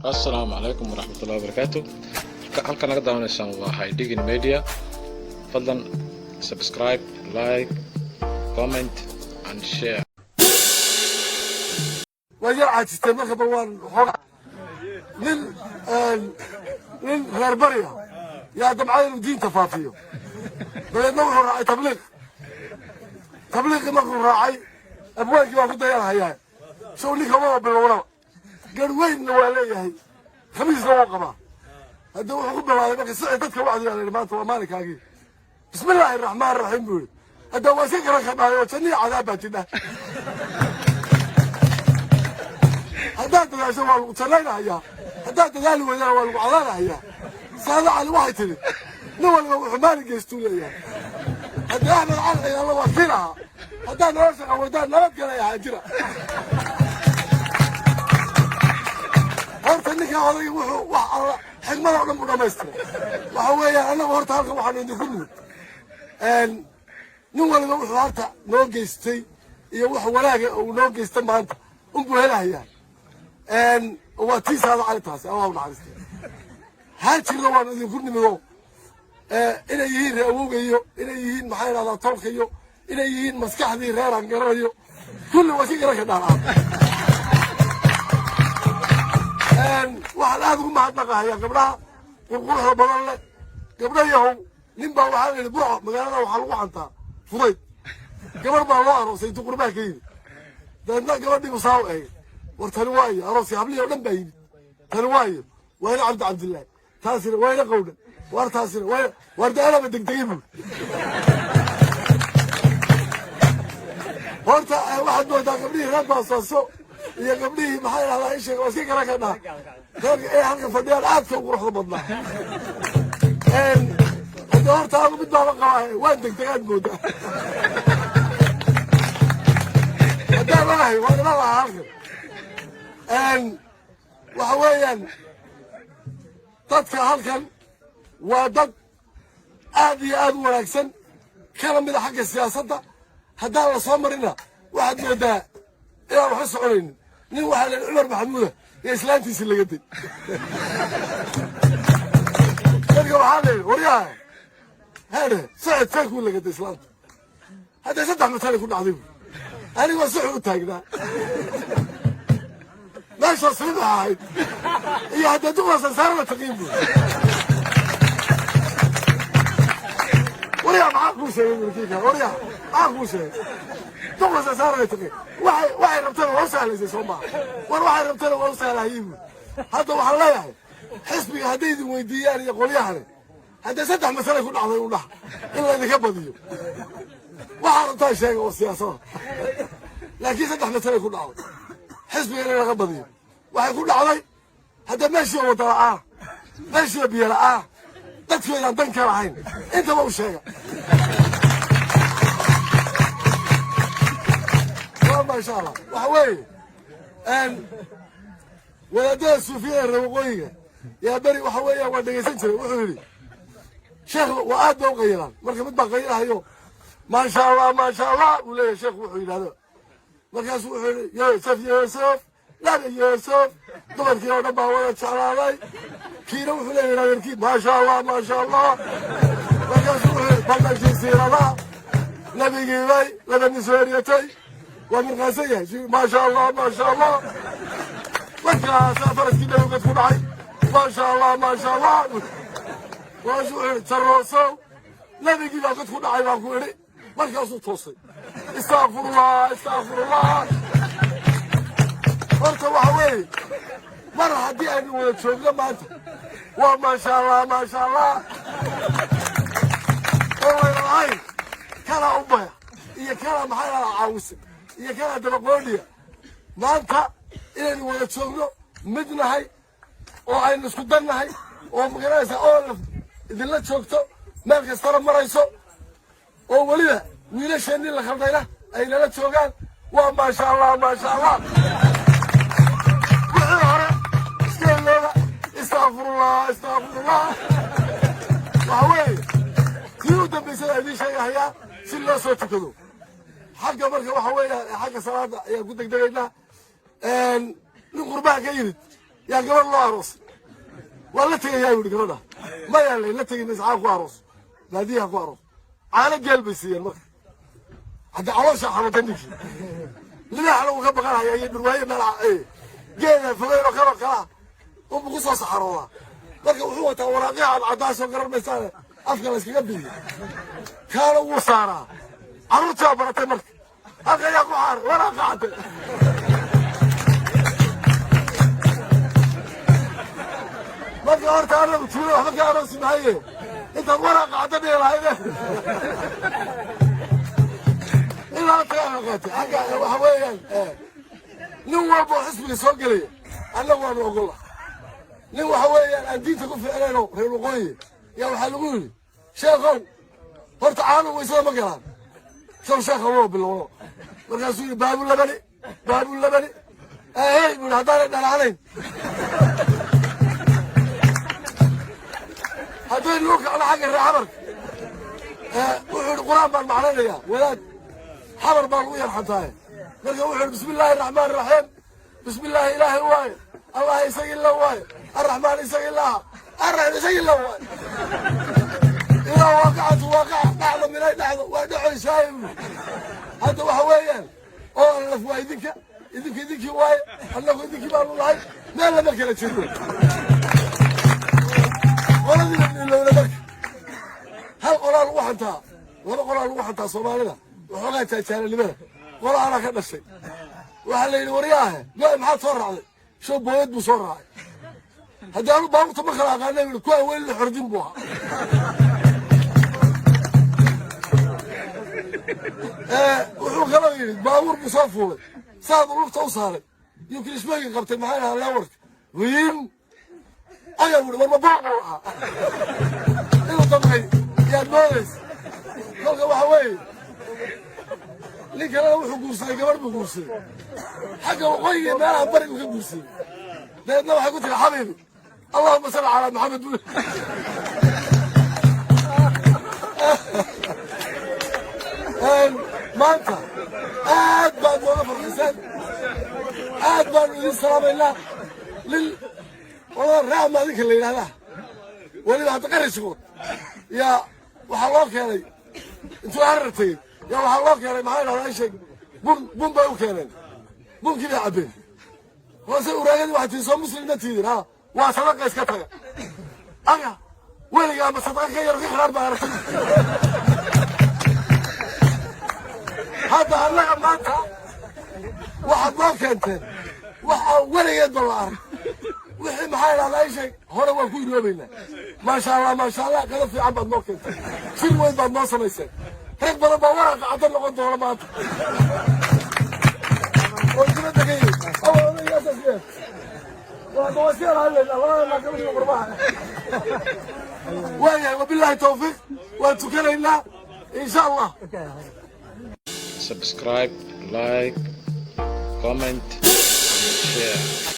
Assalaamu calaykum waraxmatullahi wabarakaatu. Halkan naga daawanaysaan waa Haydhigin Media. Fadlan subscribe, like, comment and share. Waa yar caajistay marka bal waan xooga nin reer bari ah yaa damcada inuu diinta faafiyo. Dabeedna wuxuu raacay tabliiq. Tabliiqii markuu raacay, abwaankii baa ku dayanhayaa sow ninka wada bilowraba, gar weynna waa leeyahay, khamiisna wuu qabaa. Hadda wuxuu ku bilaabay marka sicii dadka wacdigaa la yidhi, maanta waa maalinkaagii, bismi illaahi araxmaan raxiim buu yidhi. Hadda waa iska garan kadhaay oo janniya cadaab baa jidha. Haddaad dadaasho waa lagu jannaynahayaa, haddaad dadaali weydana waa lagu cadaanahayaa. Saada Cali waxay tidhi, nin waliba wuxuu maalin geystuu leeyahay. Haddii Axmed Cali Ciyaalla waa kii lahaa, haddaad nolosha qawadaan nabadgelaya haajira. Horta ninka odayga wuxuu wax alla xigmada o dhan buu dhamaystiray. Waxa weeyaan, annagu horta halkan waxaanu idinku nimid, nin waliba wuxuu horta noo geystay iyo wax wanaaga uu noo geysta maanta unbuu helahayaa. Waa tii Saada Cali, taasi Allah u naxariistay. Haajirna waanu idinku nimido, inay yihiin ree awowgayo, inay yihiin maxaa idhahdaa tolkayo, inay yihiin maskaxdii reeraan garanayo, kulli waa si garan ka dhaaraan. Waxaan aada ugu mahadnaqahayaa gabdhaha qurquruxda badan leh. Gabdha yahow, nin baa waxaa la yidhi, Burco magaalada waxaa lagu xantaa fudayd. Gabar baa loo aroosay intuu qurbaha ka yimid. Dabeedna gabadhii busaaw eegay, war tani waayo, arooskii hablihii oo dhan baa yimid. Tani waayo, waa ina Cabdi Cabdillaahi, taasina waa ina Qawdhan, war taasina waa ina war de anaba degdegay buuri. Horta waxaad moodaa gabdhihii reer Baasaaso iyo gabdhihii maxaa idhahdaa isheeg waa iska garan ka dhaha reerka ee halka fadhiyaan aadka u quruxda badnaa. Hadde horta anu mid baaba qabaa, waan degdegaad moodaa. Haddaan ogahay waan iman lahaa halkan. Waxa weeyaan, dadka halkan waa dad aad iyo aad u wanaagsan, kana mida xagga siyaasadda. Haddaan la soo marina waxaad moodaa inaan waxba soconaynin. Nin waxaa la yidhi Cumar Maxamuuda iyo islaantiisii laga day. Marka waxaa la yidhi, waryaha heedhe socod saakuu lagaday islaanta. Haddee 3 matalay ku dhacday bu, anigoo suxu u taagnaa meeshaa subax ahayd iyo haddee duqda sansaarada taqiin bu. Waryaa maxaa kuu sheegay burkiika? Waryaa maxaa kuu sheegay? Duqda sansaarada taqiin waxay rabtana waa u sahlaysay, soo maaha? War waxay rabtana waa u sahlahayey bu. Hadda waxaan leeyahay, xisbiga hadday idin weydiiyaan iyo qolyahani, haddee 3 masalay ku dhacday u dhaha in laydinka badiyo. Waxaa rabtaa sheega oo siyaasada, laakiin 3 masalay ku dhacday xisbiga in laga badiyo. Waxay ku dhacday haddee meeshii oo wada la'aana, meeshii oo biyo la'aana, dadkoodaan dan ka lahayn, intaba u sheega. Waa maasha Allah. Waxa weeye, wadaadada suufiyada reer waqooyiga yaa beri waxa weeyaan waa dhegaysan jiray. Wuxuu yidhi sheekh, waa aad ba u qayilaan. Marka mid baa qayilahayo, maasha Allah, maasha Allah buu leeyahay sheekhu. Wuxuu yidhahdo markaasu wuxuu yidhi, Yuusuf, Yuusuf, Nabi Yuusuf, dumarkii oo dhan baa wada jeclaaday. Kiina wuxuu leeyahay adeerkii, maasha Allah, maasha Allah. Markaasuu wuxuu yidhi, baldhankii siirada nabigii bay laba nin soo eryatay, waa mirqaasan yahay, maasha Allah, maasha Allah. Markaasaa faraskii dhawgad ku dhacay, maasha Allah, maasha Allah. Markaasuu wuxuu yidhi, jaroosow, nabigii baa god ku dhacay baan ku idhi. Markaasuu toosay, istakfirullah, istakfirullah. Horta waxa weeye, mar haddii aynu wada joogno maanta waa maasha Allah, maasha Allah, oo wayna lahayn kalaa ubaya iyo kalaa maxaa idhahdaa caawise iyo kalaa dabaqoodhiya. Maanta inaynu wada joogno, mid nahay oo aynu isku dan nahay oo magaranaysaa oo idinla joogto, meel kastana marayso, oo weliba wiilasheennii la khaldayna ay nala joogaan, waa maasha Allah, maasha Allah. Wixii hore iska ilooba, istakfirullah, istakfirullah. Waxa weeye, tii u dambaysada idiin sheegahayaa si loo soo tukado xagga. Marka waxa weeyaan, xagga salaada ayaan ku degdegaynaa. Nin qurbaha ka yimid Yaa gabadh loo aroosay, waa la tegayaa yidhi gabadha. Maya, la tegi maysa, caa ku aroos, baadiyaha ku aroos. Caano geel bay siiyeen. Marka hadda caloosha xanuuntay ninkii, libaaxna uu ka baqanaya iyo dhurwaaye meel geeda fogeyn oo kaloo kalaa unbu ku soo saxaroodaa. Marka wuxuu wataa waraaqyaha cadcadaasoo garan maysaane, afka la iskaga biiyo, kaana wuu saaraa. Carruurtii baa baratay. Marka halka ayaa ku xaaray waraaqa cadde. Marka horta anagu tuulo waxba ka aroosi maaye, intaad waraaqa cadda dhihi lahayde ilaa tagaa qaatay. Xagga waxa weeyaan, nin walba oo xisbiga soo gelaya annagu waanu ogola. Nin waxa weeyaan aan diinta ku fiicnaynoo reer waqooyi yaa waxaa lagu yidhi, "Sheekhow, horta caanu waysada ma galaan?" Shaw sheekha woo bilowno. Markaasuu yidhi, "Baabu labani, baabu labani ahey," buu yidhi, "haddaanay dhalaanayn, hadday nuu kacno xagga reer xamarka." Wuxuu yidhi, "Qur-aan baan macnaynayaa, wadaad xamar baan ugu yarxantaaye." Marka wuxuu yidhi, "Bismi illaahi araxmaan iraxiim, bismi illaahi ilaahay waaye, Allah isagii la waaye, arraxmaan isagii laha, arraxiim isagii la waaye, ilaa waaqacatu waaqaca dhacdo minay dhacdo waa dhacoysaaye," buu. Hadda waxa weeyaan oo laf waa idinka, idinka idinkii waaye, annagu idinkii baanu nahay, meel lama kala jirno. Qoladiina ilowna. Marka hal qolaa lagu xantaa, laba qolaa lagu xantaa Soomaalida waxoogaa jaajaalanimada. Qola anaa ka dhashay. Waxaa la yidhi, "Waryaahe, go maxaad soo raacday?" Show booyad buu soo raacay. Haddii anu baabuurta ma kala aqaana, yidhi, kuwaan weli la xordin buu ahaa. Wuxuu kaloo yidhi baabuur buu soo fuulay, saadu lugta u saaray yuu kilishmooyinka qabtay, maxay dhahaa, leewarka wiim ayaa wuhi, "War ma buuq buu ahaa inuu damqay yaad moodaysa?" Kolka waxa weeye, nin kalena wuxuu guursaday, gabadh buu guursaday, xagga waqooyiga iyo meelaha barigu ka guursaday. Dabeedna waxay ku tiri, "Xabiibi, allahuma salli calaa Maxamed." Buu maanta aad baad nooga farxiseen, aad baanu idin salaamaynaa. Nin qolada raama adinka la yidhahdaa, weliba hadda qarashigood yaa waxaa loo keenay intuu Harar tegey, yaa waxaa loo keenay, maxaa dhahdaa, sheeg, bun. Bun bay u keeneen, bunkii bay cabbeen. Hoose uraagadii waxay tihi, "Soo muslim ma tiidin?" "Ha." "Waa sadaqa, iska taga." Aga weligaa ama sadaqa ka yar ka khiraar baa aragtay. Hadda annaga maanta waxaad noo keenteen wax aan weligeedba la arag. Wixii, maxaa idhahdaa, sheeg, hore waan ku iloobaynaa. Maasha Allah, maasha Allah, qado fiican baad noo keentay, shir weyn baad noo samayseen. Rag badan baa waraaqa cadda noqon doona maanta oo dibadda ka yimid. Awal odaygaasas leer waa dawasiyaan hadlaynaa labada naakabadiga qurbaha waayahay. Wabillahi tawfiiq, waan tukanaynaa insha Allah. Subscribe, like, comment, share.